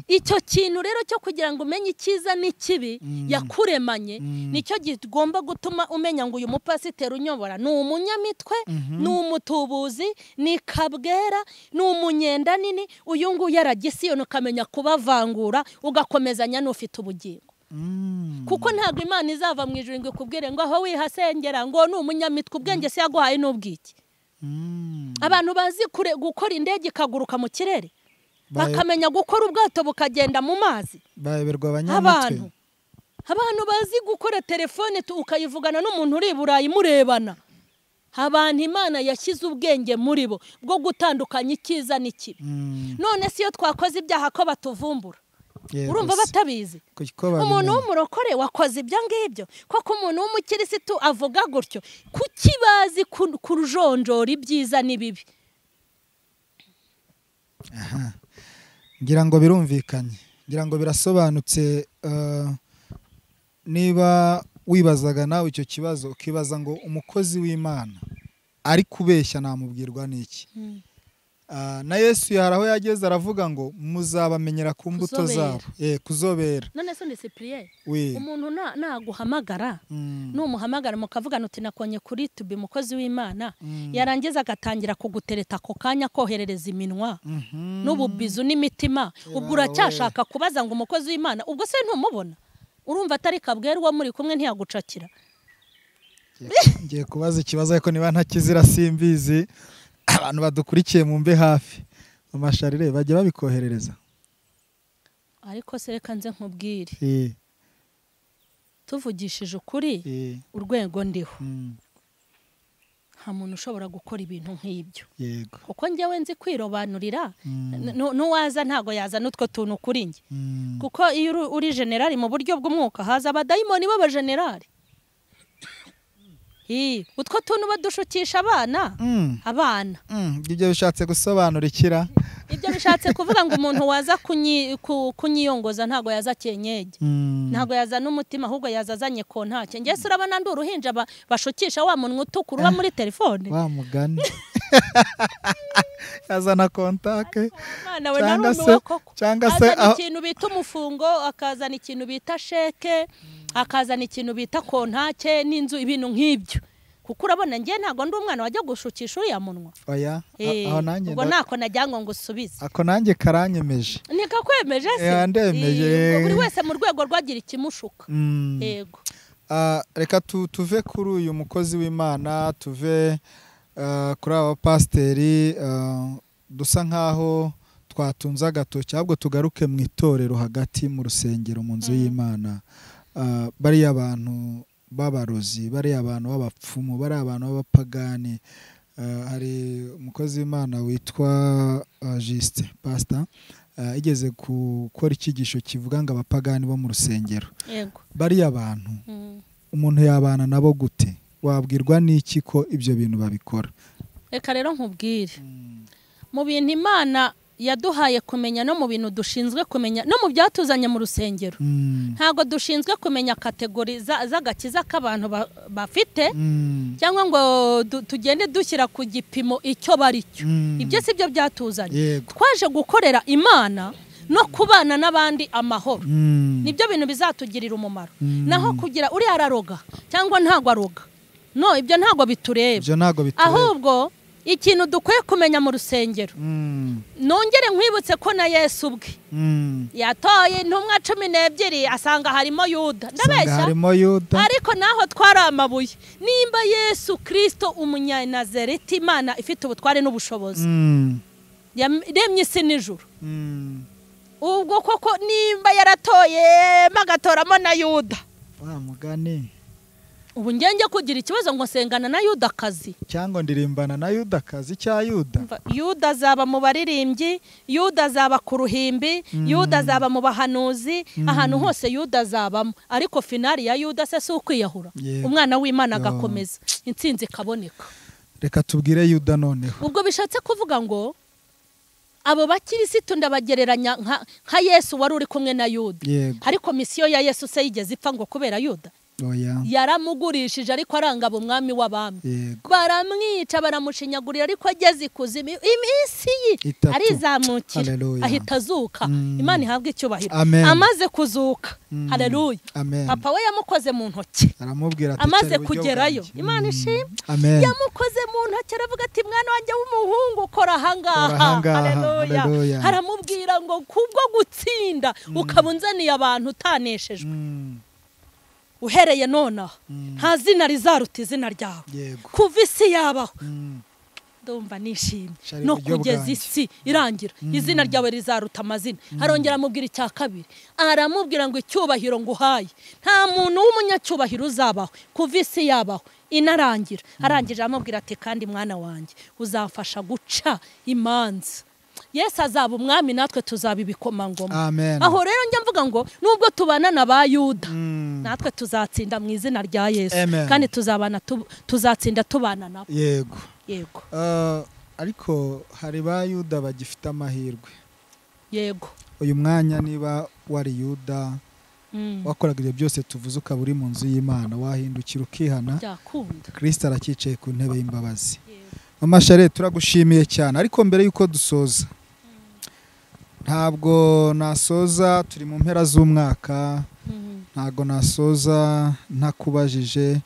icyo kintu rero cyo kugira ngo umenye icyiza n'ikibi yakuremanye, nicyo kigomba gutuma umenya ngo uyu mupasiteri unyobora ni umunyamitwe, ni umutubuzi, ni kabwera, ni umunyenda nini, uyu nguyu aragisiyoni, ukamenya kubavangura ugakomezanya n'ufite ubugingo. Kuko ntabwo Imana izava mu ijuru ngo ikubwire ngo aho wihasengera ngo ni umunyamitwe, ubwenge se yaguhaye n'ubwiki. Abantu bazi gukora indege ikaguruka mu kirere, bakamenya gukora ubwato bukagenda mu mazi, bayoberwa abanyamitwe. Abantu bazi gukora telefone ukayivugana n'umuntu uri i Burayi murebana. Abantu Imana yashyize ubwenge muri bo bwo gutandukanya icyiza n'ikibi. None si iyo twakoze ibyaha ko batuvumbura, urumva batabizi? Umuntu w'umurokore wakoze ibyo ngibyo, koko umuntu w'umukirisitu avuga gutyo, kuki bazi kurujonjora ibyiza n'ibibi? Ngira ngo birumvikanye, ngira ngo birasobanutse. Niba wibazaga nawe icyo kibazo, ukibaza ngo umukozi w'Imana ari kubeshya namubwirwa n'iki? Na Yesu hari aho yageze aravuga ngo muzabamenyera ku mbuto zabo. Kuzobera. None se ndisipuriye umuntu naguhamagara numuhamagara mukavugana uti nakonye kuri tubi mukozi w'Imana, yarangiza agatangira kugutereta ako kanya koherereza iminwa n'ububizu n'imitima, ubwo uracyashaka kubaza ngo umukozi w'Imana ubwo se ntumubona? Urumva atari kabwera uwo muri kumwe ntiyagucakira. Ngiye kubaza ikibazo ariko niba ntakizira simbizi. Abantu badukurikiye mumbe hafi amasharire bajya babikoherereza. Ariko se reka nze nkubwire, tuvugishije ukuri urwego ndiho nta muntu ushobora gukora ibintu nk'ibyo. Yego, kuko njyewe nzi kwirobanurira, n'uwaza ntago yaza n'utwo tuntu kuri njye. Kuko iyo uri generali mu buryo bw'umwuka haza abadayimoni b'abagenerali. Utwo tuntu badushukisha abana. Abana. Ibyo bishatse gusobanura ikira? Ibyo bishatse kuvuga ngo umuntu waza kunyiyongoza ntago yaza kenyege. Ntago yaza n'umutima ahubwo yaza azanye kontake. Nge se urabona ndi uruhinja bashukisha wa munwa utukura uba muri telefone. Wa mugani. Yazana kontake. Cyangwa se azana ikintu bita umufungo, akazana ikintu bita sheke, akazana ikintu bita kontake n'inzu, ibintu nk'ibyo. Kuko urabona ngiye ntago ndi umwana wajya gushukisha uriya munwa. Oya, aho nanjye ubwo nako najyango ngo usubize. Ako nanjye karanyemeje. Nikakwemeje se? Ndemeje. Buri wese mu rwego rwagira ikimushuka. Yego. Reka tuve kuri uyu mukozi w'Imana, tuve kuri aba pasiteri dusa nkaho twatunze agatoki, ahubwo tugaruke mu itorero hagati mu rusengero mu nzu y'Imana. Bariya abantu b'abarozi, bariya abantu b'abapfumu, bariya abantu b'abapagani. Hari umukozi w'Imana witwa Juste Pastor igeze gukora icyigisho kivuga ngo abapagani bo mu rusengero. Yego. Bariya abantu umuntu yabana nabo gute? Wabwirwa n'iki ko ibyo bintu babikora? Reka rero nkubwire, mu bintu Imana yaduhaye kumenya no mu bintu dushinzwe kumenya no mu byatuzanye mu rusengero, ntago dushinzwe kumenya kategori z'agakiza k'abantu bafite, cyangwa ngo tugende dushyira ku gipimo icyo bari cyo. Ibyo si byo byatuzanye. Twaje gukorera Imana no kubana n'abandi amahoro. Nibyo bintu bizatugirira umumaro. Naho kugira uri araroga cyangwa ntago aroga, no ibyo ntago bitureba. Ahubwo ikintu dukwiye kumenya mu rusengero, nongere nkwibutse ko na Yesu ubwe yatoye intumwa 12 asanga harimo Yuda. Ndabeshya? Ariko naho twari amabuye. Nimba Yesu Kristo umunyanazareti, Imana ifite ubutware n'ubushobozi, yaremye isi n'ijuru, ubwo koko nimba yaratoye magatoramo na Yuda, wa mugani ubu ngenge kugira ikibazo ngo sengana na Yuda kazi cyangwa ndirimbana na Yuda kazi cya Yuda. Yuda azaba mu baririmbyi, Yuda azaba ku ruhimbi, Yuda azaba mu bahanuzi, ahantu hose Yuda azabamo. Ariko finali ya Yuda se si ukwiyahura, umwana w'Imana agakomeza, intsinzi ikaboneka. Reka tubwire Yuda noneho. Ubwo bishatse kuvuga ngo abo bakirisitu ndabagereranya nka Yesu wari uri kumwe na Yuda. Ariko misiyo ya Yesu se yigeze ipfa ngo kubera Yuda? Yaramugurishije ariko arangaba umwami w'abami. Baramwica baramushinyagurira, ariko ageze ikuzimu iminsi ye arizamukira ahita azuka. Imana ihabwe icyubahiro. Amaze kuzuka, haleluya, papa we yamukoze mu ntoki aramubwira ati amaze kugerayo, Imana ishimwe, yamukoze mu ntoki aravuga ati mwana wanjye w'umuhungu kora ahangaha. Haleluya. Aramubwira ngo kubwo gutsinda ukaba unzaniye abantu utaneshejwe, uhereye nonaha nta zina rizaruta izina ryawe kuva isi yabaho. Ndumva nishimye no kugeza isi irangira izina ryawe rizaruta amazina. Arongera amubwira icya kabiri, aramubwira ngo icyubahiro nguhaye nta muntu w'umunyacyubahiro uzabaho kuva isi yabaho inarangira. Arangije amubwira ati kandi mwana wanjye uzamfasha guca imanza. Yesu azaba umwami natwe tuzaba ibikomangoma. Aho rero njya mvuga ngo nubwo tubana na ba Yuda natwe tuzatsinda mu izina rya Yesu, kandi tuzabana tuzatsinda tubana nabo. Yego. Yego. Ariko hari ba Yuda bagifite amahirwe. Yego. Uyu mwanya niba wari Yuda Wakoraga ibyo byose tuvuze ukaba uri mu nzu y'Imana, wahindukira ukihana, byakunda. Kristo arakicaye ku ntebe y'imbabazi. Mama Charlene, turagushimiye cyane, ariko mbere yuko dusoza, ntabwo nasoza, turi mu mpera z'umwaka, ntabwo nasoza ntakubajije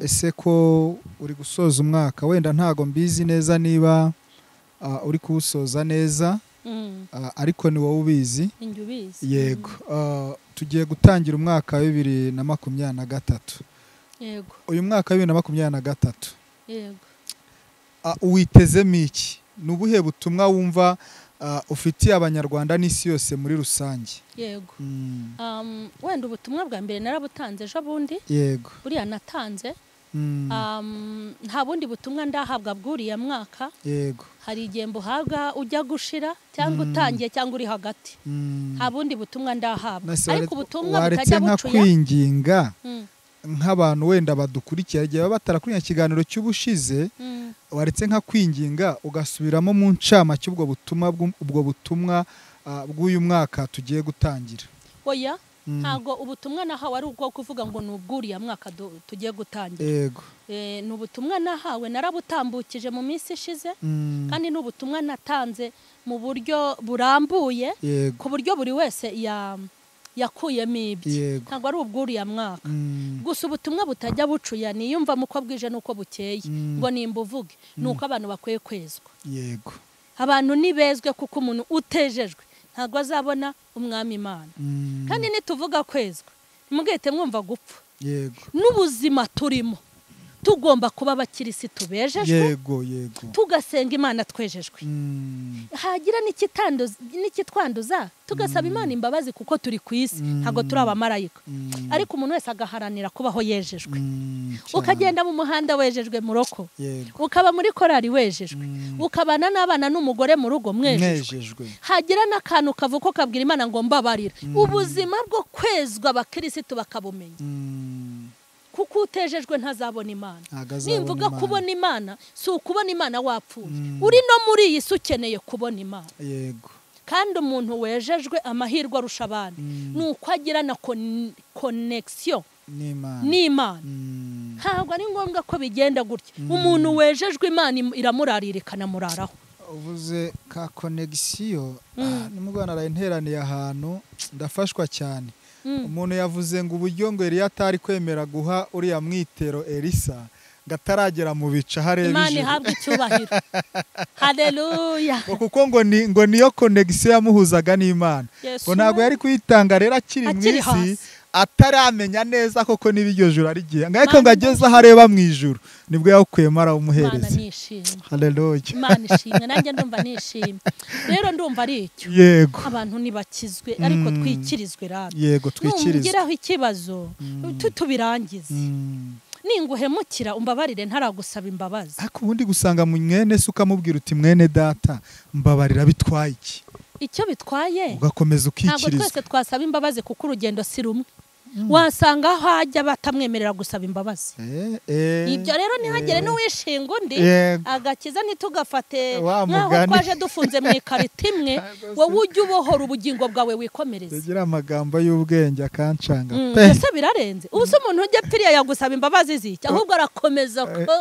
ese ko uri gusoza umwaka, wenda ntago mbizi neza niba uri kuwusoza neza, ariko ni wowe ubizi. Yego. Tugiye gutangira umwaka wa 2023. Yego. Uyu mwaka wa 2023. Yego. Uwitezemo iki? Ni ubuhe butumwa wumva ufitiye Abanyarwanda n'isi yose muri rusange? Yego. Wenda ubutumwa bwa mbere narabutanze ejo bundi. Yego. Buriya natanze. Nta bundi butumwa ndahabwa bwuriya mwaka. Yego. Hari igihe mbuhabwa ujya gushira cyangwa utangiye cyangwa uri hagati. Nta bundi butumwa ndahabwa. Ariko ubutumwa butajya bucuya. Kwinginga nk'abantu wenda badukurikiye igihe baba batarakuriye ikiganiro cy'ubushize, waretse nka kwinginga ugasubiramo mu ncamake ubwo butumwa ubwo butumwa bw'uyu mwaka tugiye gutangira. Oya, ntago ubutumwa nahawe ari ubwo kuvuga ngo ni ubwuriya mwaka tugiye gutangira. Yego. Ni ubutumwa nahawe narabutambukije mu minsi ishize, kandi ni ubutumwa natanze mu buryo burambuye, ku buryo buri wese yakuyemo ibye. Ntabwo ari ubwuriya mwaka. Gusa ubutumwa butajya bucuya niyumva muko bwije nuko bukeye, ngo nimbuvuge nuko abantu bakwiye kwezwa. Yego. Abantu nibezwe kuko umuntu utejejwe ntabwo azabona umwami Imana. Kandi nituvuga kwezwa ntimugahite mwumva gupfa. Yego. N'ubuzima turimo tugomba kuba abakirisitu bejejwe. Yego, yego. Tugasenga Imana twejejwe. Hagira n'ikitwanduza tugasaba Imana imbabazi kuko turi ku isi, ntabwo turi abamarayika. Ariko umuntu wese agaharanira kubaho yejejwe. Ukagenda mu muhanda wejejwe muroko. Ukaba muri korari wejejwe. Ukabana n'abana n'umugore mu rugo mwejejwe. Hagira n'akantu kavuko kabwira Imana ngo mbabarira. Ubuzima bwo kwezwa abakirisitu bakabumenya. Kuko utejejwe ntazabona Imana. Nimvuga kubona Imana si ukubona Imana wapfuye. Uri no muri iyi si ukeneye kubona Imana. Yego. Kandi umuntu wejejwe amahirwe arusha abandi nuko agira na connection n'Imana. Ntabwo ari ngombwa ko bigenda gutya. Umuntu wejejwe Imana iramurarira ikanamuraraho. Uvuze ka connection, nimugwana narayenteraniye ahantu ndafashwa cyane. Umuntu yavuze ngo uburyo ngo Eliya atari kwemera guha uriya mwitero Elisa ngataragera mu bica hareba Imana ihabwe icyubahiro. Haleluya. Kuko ngo niyo connection yamuhuzaga n'Imana. Ngo ntabwo yari kuyitanga rero akiri mu isi ataramenya neza koko niba iryo juru ari gihe. Ariko ngo ageze aho areba mu ijuru nibwo yawukuyemo arawumuhereza. Imana nishimwe. Haleluya. Imana ishimwe, nanjye ndumva nishimye. Rero ndumva ari icyo. Yego. Abantu nibakizwe ariko twikirizwe rero. Yego, twikirizwe. Nungiraho ikibazo tutubirangize. Ninguhemukira umbabarire ntaragusaba imbabazi. Ariko ubundi gusanga mu mwene se ukamubwira uti mwene data mbabarira bitwaye iki? Icyo bitwaye ugakomeza ukikirizwa. Ntabwo twese twasaba imbabazi kuko urugendo si rumwe. Wasanga aho ajya batamwemerera gusaba imbabazi. Ibyo rero ntihagere n'uwishinga undi agakiza ntitugafate nkaho twaje dufunze mu ikarita imwe, wowe ujye ubohora ubugingo bwawe wikomereze. Tugira amagambo y'ubwenge akancanga pe. Ese birarenze. Ubu se umuntu ujya piriya yagusaba imbabazi ziki? Ahubwo arakomeza ko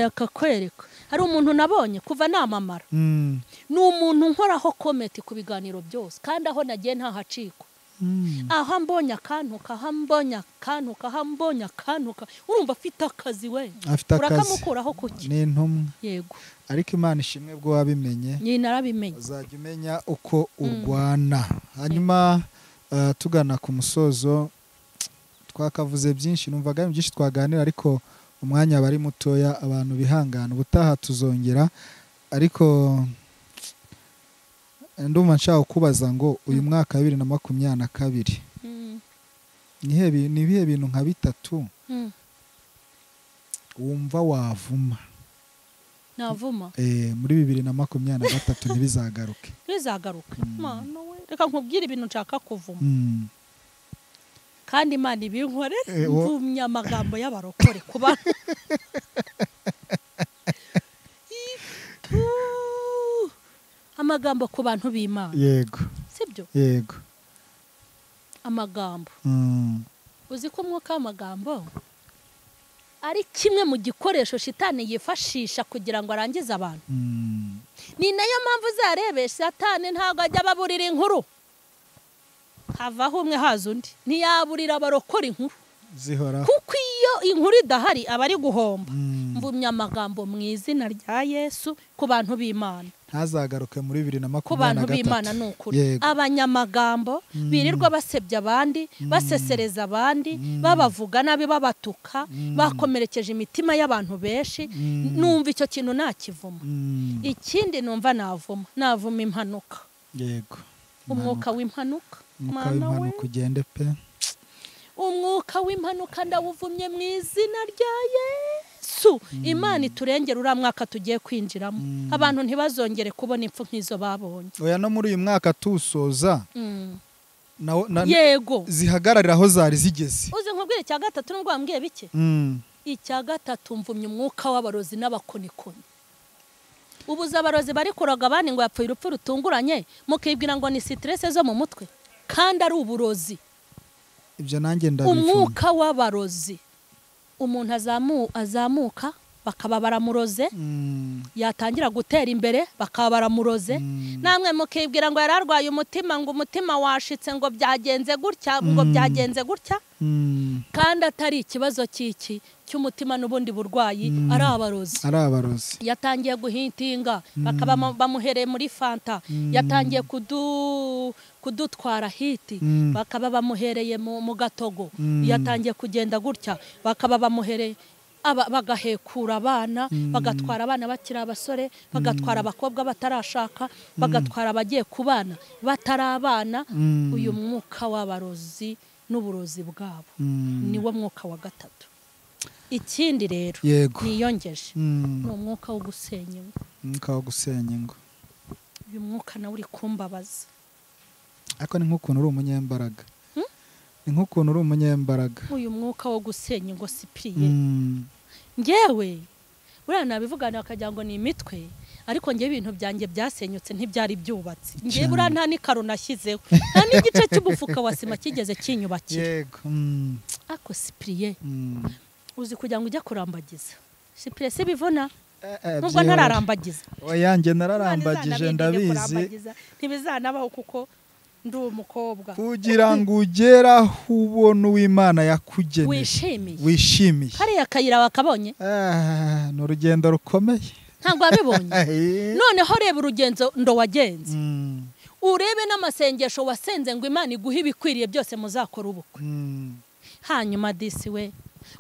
akakwereka. Hari umuntu nabonye kuva namamara. Ni umuntu nkoraho comment ku biganiro byose kandi aho nagiye ntahaciko. Aha mbonye akantuka, aha mbonye akantuka, aha mbonye akantuka, urumva afite akazi we. Urakamukuraho kuki? Ni intumwa. Yego. Ariko Imana ishimwe bwo wabimenye. Ni narabimenye. Uzajya umenya uko urwana. Hanyuma tugana ku musozo, twakavuze byinshi, numvaga byinshi twaganira ariko umwanya bari mutoya, abantu bihangana, ubutaha tuzongera. Ariko ndumva nshaka kubaza ngo uyu mwaka wa 2022 ni ibihe bintu nka bitatu wumva wavuma? Navuma muri 2023 ntibizagaruke. Ntibizagaruke. Mana we, reka nkubwire ibintu nshaka kuvuma. Kandi Imana ibinkorere, mvumye amagambo y'abarokore kuba amagambo ku bantu b'Imana. Yego. Sibyo? Yego. Amagambo. Uzi ko umwuka w'amagambo ari kimwe mu gikoresho shitani yifashisha kugira ngo arangize abantu. Ni nayo mpamvu uzarebe satani ntabwo ajya ababurira inkuru, havaho umwe haza undi, ntiyaburira abarokora inkuru zihoraho, kuko iyo inkuru idahari aba ari guhomba. Mvumye amagambo mu izina rya Yesu ku bantu b'Imana, ntazagaruke muri 2023 ku bantu b'Imana. Ni ukuri abanyamagambo birirwa basebya abandi, basesereza abandi, babavuga nabi, babatuka, bakomerekeje imitima y'abantu benshi. Numva icyo kintu nakivuma. Ikindi numva navuma impanuka. Yego, umwuka w'impanuka, umwuka w'impanuka ugende pe. Umwuka w'impanuka ndawuvumye mu izina rya Yesu. Imana iturengera uriya mwaka tugiye kwinjiramo, abantu ntibazongere kubona impfu nk'izo babonye. Oya, no muri uyu mwaka tusoza yego zihagararira aho zari zigeze. Uzi nkubwire icya gatatu nubwo wambwiye bike. Icya gatatu mvumye umwuka w'abarozi n'abakonikoni. Ubuza abarozi bari kuroga abandi ngo yapfuye urupfu rutunguranye, mukibwira ngo ni stress zo mu mutwe, kandi ari uburozi. Ibyo nanjye ndabivuma. Umwuka w'abarozi, umuntu azamuka bakaba baramuroze, yatangira gutera imbere bakaba baramuroze. Namwe mukibwira ngo yararwaye umutima, ngo umutima washitse, ngo byagenze gutya, ngo byagenze gutya, kandi atari ikibazo cy'iki cy'umutima n'ubundi burwayi, ari abarozi. Ari abarozi. Yatangiye guhintinga bakaba bamuhereye muri fanta, yatangiye kudutwara hiti bakaba bamuhereye mu gatogo, yatangiye kugenda gutya bakaba bamuhereye, bagahekura abana, bagatwara abana bakiri abasore, bagatwara abakobwa batarashaka, bagatwara abagiye kubana batarabana. Uyu mwuka w'abarozi n'uburozi bwabo niwo mwuka wa gatatu. Ikindi rero niyongeje ni umwuka wo gusenya ingo. Umwuka wo gusenya ingo, uyu mwuka nawe uri kumbabaza. Ariko ni nk'ukuntu uri umunyembaraga. Ni nk'ukuntu uri umunyembaraga. Uyu mwuka wo gusenya ingo Cyprien, ngewe buriya nabivugana bakagira ngo ni imitwe, ariko ngewe ibintu byanjye byasenyutse ntibyari byubatse. Ngewe buriya nta n'ikaro nashyizeho, nta n'igice cy'umufuka wa sima kigeze kinyubakira. Yego. Ako Cyprien, uzi kugira ngo ujye kurambagiza Cyprien si bivuna, nubwo ntararambagiza. Oya, njye nararambagije ndabizi, ntibizanabaho kuko ndi umukobwa. Kugira ngo ugere aho ubona uw'Imana yakugeneye wishimiye, kariya kayira wakabonye. Ni urugendo rukomeye, ntabwo wabibonye. Noneho reba urugendo ndo wagenze, urebe n'amasengesho wasenze ngo Imana iguhe ibikwiriye byose muzakora ubukwe. Hanyuma disi we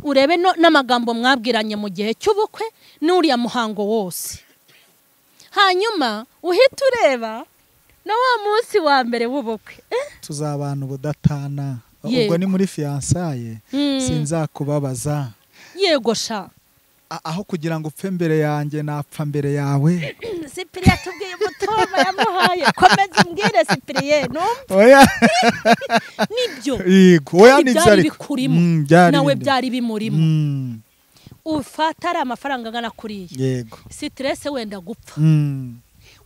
urebe n'amagambo mwabwiranye mu gihe cy'ubukwe n'uriya muhango wose. Hanyuma uhita ureba na wa munsi wa mbere w'ubukwe. Tuzabana ubudatana. Ubwo ni muri fiançailles, sinzakubabaza. Yego sha. Aho kugira ngo upfe mbere yanjye napfa mbere yawe. Cyprien atubwiye umutoma yamuhaye. Komeza umbwire Cyprien, numva. Oya. Nibyo. Yego, oya nibyo ariko. Nawe byari bimurimo. Ufata ari amafaranga angana kuriya. Yego. Stress wenda gupfa.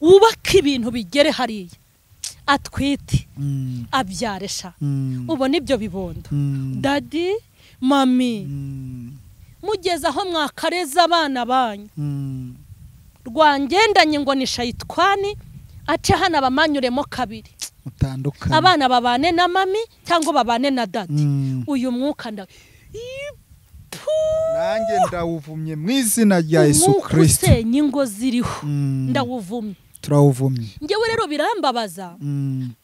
Wubaka ibintu bigere hariya, atwite, abyaresha, ubona ibyo bibondo. Daddy, mami, mugeze aho mwakareza abana banyu. Rwangendanye ngo ni shayitwani, ace hano abamanyuremo kabiri, mutandukane, abana babane na mami cyangwa babane na daddy. Uyu mwuka nanjye ndawuvumye mu izina rya Yesu Kristo. Umwuka usenya ingo ziriho ndawuvumye. Turawuvumye. Ngewe rero birambabaza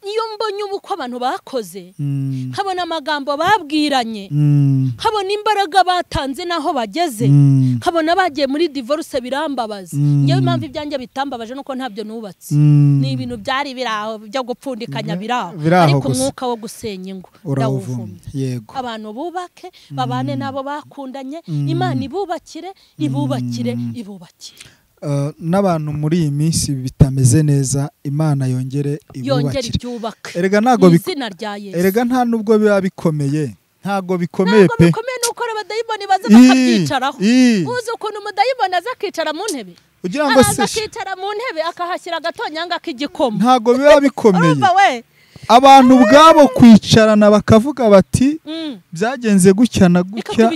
iyo mbonye ubukwe abantu bakoze, nkabona amagambo babwiranye, nkabona imbaraga batanze naho bageze, nkabona bagiye muri divorce, birambabaza. Ngewe impamvu ibyanjye bitambabaje nuko ntabyo nubatse, ni ibintu byari biraho byo gupfundikanya biraho, ariko umwuka wo gusenya ingo ndawuvumye. Yego. Abantu bubake, babane nabo bakundanye, Imana ibubakire, ibubakire, ibubakire. N'abantu muri iyi minsi bitameze neza, Imana yongere ibubakire. Erega ntago erega nta nubwo biba bikomeye, ntago bikomeye pe. Ntago bikomeye nuko abadayimoni baza bakabyicaraho. Uzi ukuntu umudayimoni aza akicara mu ntebe, ugira ngo se akicara mu ntebe akahashyira agatonyanga k'igikoma. Ntago biba bikomeye. Urumva we, Abantu ubwabo kwicarana bakavuga bati byagenze gutya na gutya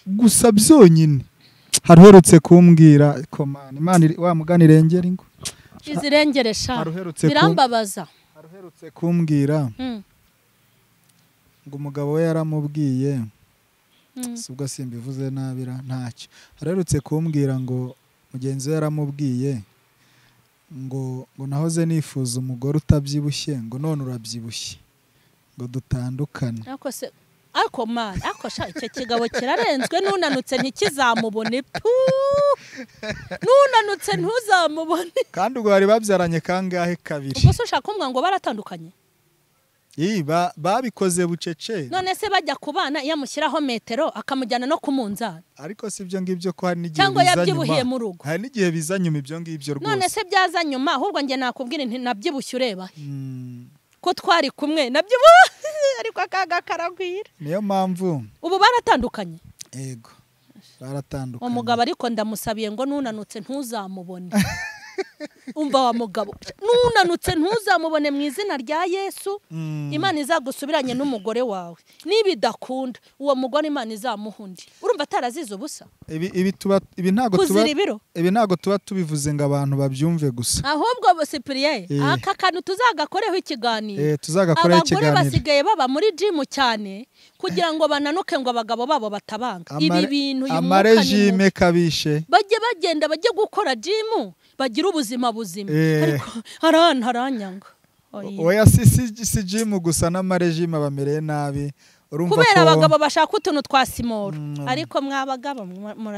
gusa byonyine. Haruherutse kumbwira komana Imana wa mugani irengera ingo izirengeresha birambabaza. Haruherutse kumbwira ngo umugabo we yaramubwiye, subwo simbivuze nabira ntacyo. Haruherutse kumbwira ngo mugenzi we yaramubwiye ngo nahoze nifuza umugore utabyibushye, ngo none urabyibushye, ngo dutandukane. Ariko man, ariko sha icyo kigabo kirarenzwe, nunanutse ntikizamubone pu, nunanutse ntuzamubone. Kandi ubwo bari babyaranye kangahe? Kabiri. Ubwo se ushaka kumbwira ngo baratandukanye? Babikoze bucece. None se bajya kubana iyo amushyiraho metero akamujyana no kumunzani. Ariko si ibyo ngibyo ko hari n'igihe cyangwa yabyibuhiye mu rugo. Hari n'igihe biza nyuma ibyo ngibyo rwose. None se byaza nyuma, ahubwo njye nakubwira nti nabyibushye ureba ko twari kumwe nabyibushye, ariko akaga karagwira. Niyo mpamvu ubu baratandukanye. Yego baratandukanye. Umugabo ariko ndamusabiye ngo nunanutse ntuzamubone. Umva wa mugabo, nunanutse ntuzamubone mu izina rya Yesu. Imana izagusubiranye n'umugore wawe. Nibidakunda uwo mugore Imana izamuhundi. Urumva atarazize ubusa. Ibi ntago tuba tubivuze ngo abantu babyumve gusa. Ahubwo Cyprien, aka kantu tuzagakoreho ikiganiro. Tuzagakoreho ikiganiro. Abagore basigaye baba muri gym cyane kugira ngo bananuke ngo abagabo babo batabanga. Ibi bintu amarejime kabishe. Bajye bagenda bajye gukora gym bagira ubuzima buzima. Ariko haranyanga. Oya si gym gusa n'amarejime bamereye nabi. Kubera abagabo bashaka utuntu twa simoro. Ariko mwabagabo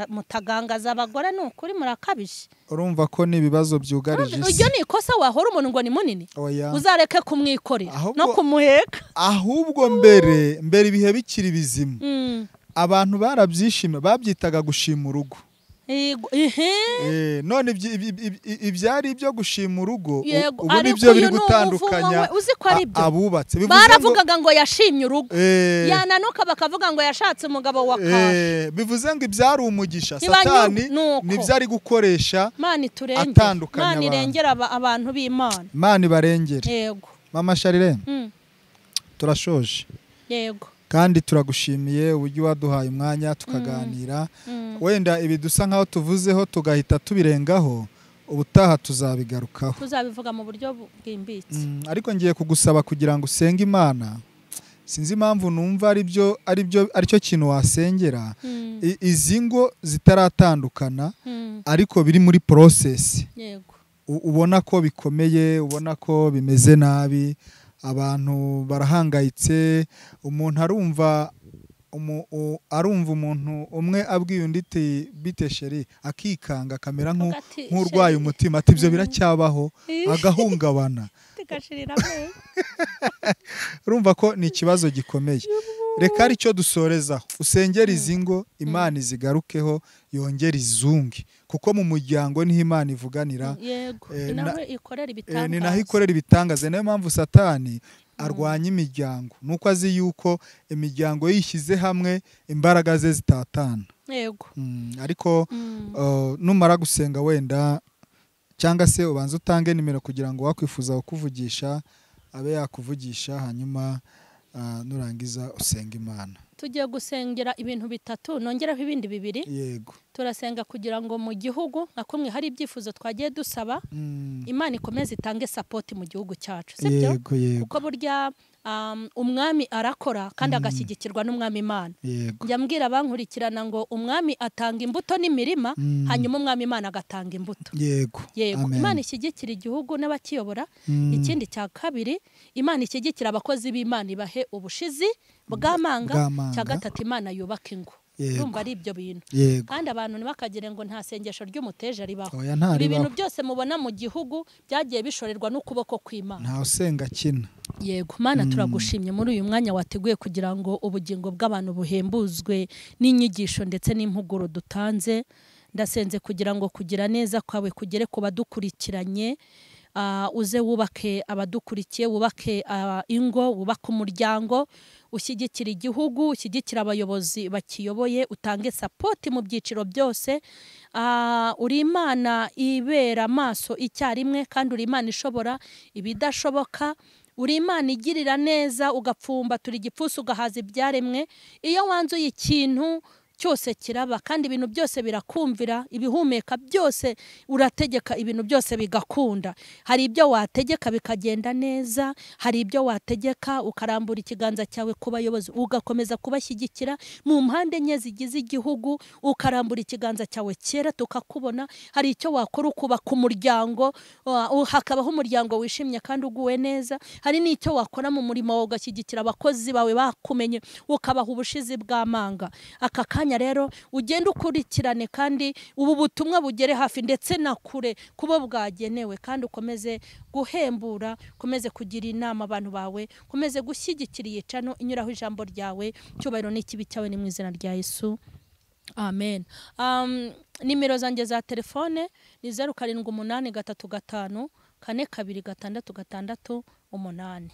mutagangaza abagore ni ukuri murakabije. Urumva ko ni ibibazo byugarije isi. Iryo ni ikosa wahora umuntu ngo ni munini. Uzareke kumwikorera no kumuheka. Ahubwo mbere ibihe bikiri bizima. Abantu barabyishima, babyitaga gushima urugo. None ibyari ibyo gushima urugo ubu nibyo biri gutandukanya abubatse. Baravugaga ngo yashimye urugo, yananuka bakavuga ngo yashatse umugabo wa kashe. Bivuze ngo ibyari umugisha Satani nibyo ari gukoresha atandukanya abantu. Imana irengera abantu b'Imana. Imana ibarengere. Yego. Mama Charlene, turashoje. Yego. Kandi turagushimiye uburyo waduhaye umwanya tukaganira. Wenda ibi dusa nkaho tuvuzeho tugahita tubirengaho, ubutaha tuzabigarukaho. Tuzabivuga mu buryo bwimbitse. Ariko ngiye kugusaba kugira ngo usenge Imana. Sinzi impamvu numva aribyo aricyo kintu wasengera. Izi ngo zitaratandukana ariko biri muri process. Yego. Ubona ko bikomeye, ubona ko bimeze nabi. Abantu barahangayitse, umuntu arumva umuntu umwe abwiye undi ati bite sheri, akikanga akamera nk'urwaye umutima, ati ibyo biracyabaho, agahungabana. Urumva ko ni ikibazo gikomeye. Reka aricyo dusorezaho, usengera izi ngo Imana izigarukeho yongere izunge, kuko mu muryango niho Imana ivuganira. Yego, nawe ikorera ibitangaza. Ni naho ikorera ibitangaza. Niyo mpamvu Satani arwanya imiryango, nuko azi yuko imiryango yishyize hamwe imbaraga ze zitatana. Yego. Ariko numara gusenga wenda cyangwa se ubanza utange nimero kugira ngo wakwifuza kukuvugisha abe yakuvugisha, hanyuma nurangiza usenga Imana. Tugiye gusengera ibintu bitatu, nongeraho ibindi bibiri. Yego. Turasenga kugira ngo mu gihugu nka kumwe hari ibyifuzo twagiye dusaba, Imana ikomeze itange support mu gihugu cyacu, sibyo? Yego, yego. Kuko burya umwami arakora kandi agashyigikirwa n'umwami Imana. Njya mbwira abankurikirana ngo umwami atanga imbuto n'imirima, hanyuma umwami Imana agatanga imbuto. Yego. Yego. Imana ishyigikira igihugu n'abakiyobora. Ikindi cya kabiri, Imana ishyigikira abakozi b'Imana ibahe ubushizi bw'amanga. Cya gatatu, Imana yubaka ingo. Urumva ari ibyo bintu. Kandi abantu ntibakagire ngo nta sengesho ry'umuteja ribaho. Ibi bintu byose mubona mu gihugu byagiye bishorerwa n'ukuboko kw'Imana. Nta usenga kina. Yego. Mana, turagushimye muri uyu mwanya wateguye kugira ngo ubugingo bw'abantu buhembuzwe n'inyigisho ndetse n'impuguro dutanze. Ndasenze kugira ngo kugira neza kwawe kugere ku badukurikiranye. Uze wubake abadukurikiye, wubake ingo, wubake umuryango, ushyigikira igihugu, ushyigikira abayobozi bakiyoboye, utange support mu byiciro byose. Uri Imana ibera amaso icyarimwe, kandi uri Imana ishobora ibidashoboka. Uri Imana igirira neza, ugapfumbatura igipfunsi, ugahaza ibyaremwe. Iyo wanzuye ikintu cyose kiraba, kandi ibintu byose birakumvira, ibihumeka byose urategeka, ibintu byose bigakunda. Hari ibyo wategeka bikagenda neza, hari ibyo wategeka ukarambura ikiganza cyawe ku bayobozi, ugakomeza kubashyigikira mu mpande enye zigize igihugu, ukarambura ikiganza cyawe cyera tukakubona. Hari icyo wakora ukubaka umuryango, hakabaho umuryango wishimye kandi uguwe neza. Hari n'icyo wakora mu murimo wawe, ugashyigikira abakozi bawe bakumenye, ukabaha ubushizi bw'amanga. Aka kanya rero ugende ukurikirane, kandi ubu butumwa bugere hafi ndetse na kure kubo bwagenewe, kandi ukomeze guhembura, ukomeze kugira inama abantu bawe, ukomeze gushyigikira iyi cano inyuraho ijambo ryawe. Cyubahiro n'ikibi cyawe ni mu izina rya Yesu, amen. Nimero zanjye za telefone ni 0783 5 42 6 6 8.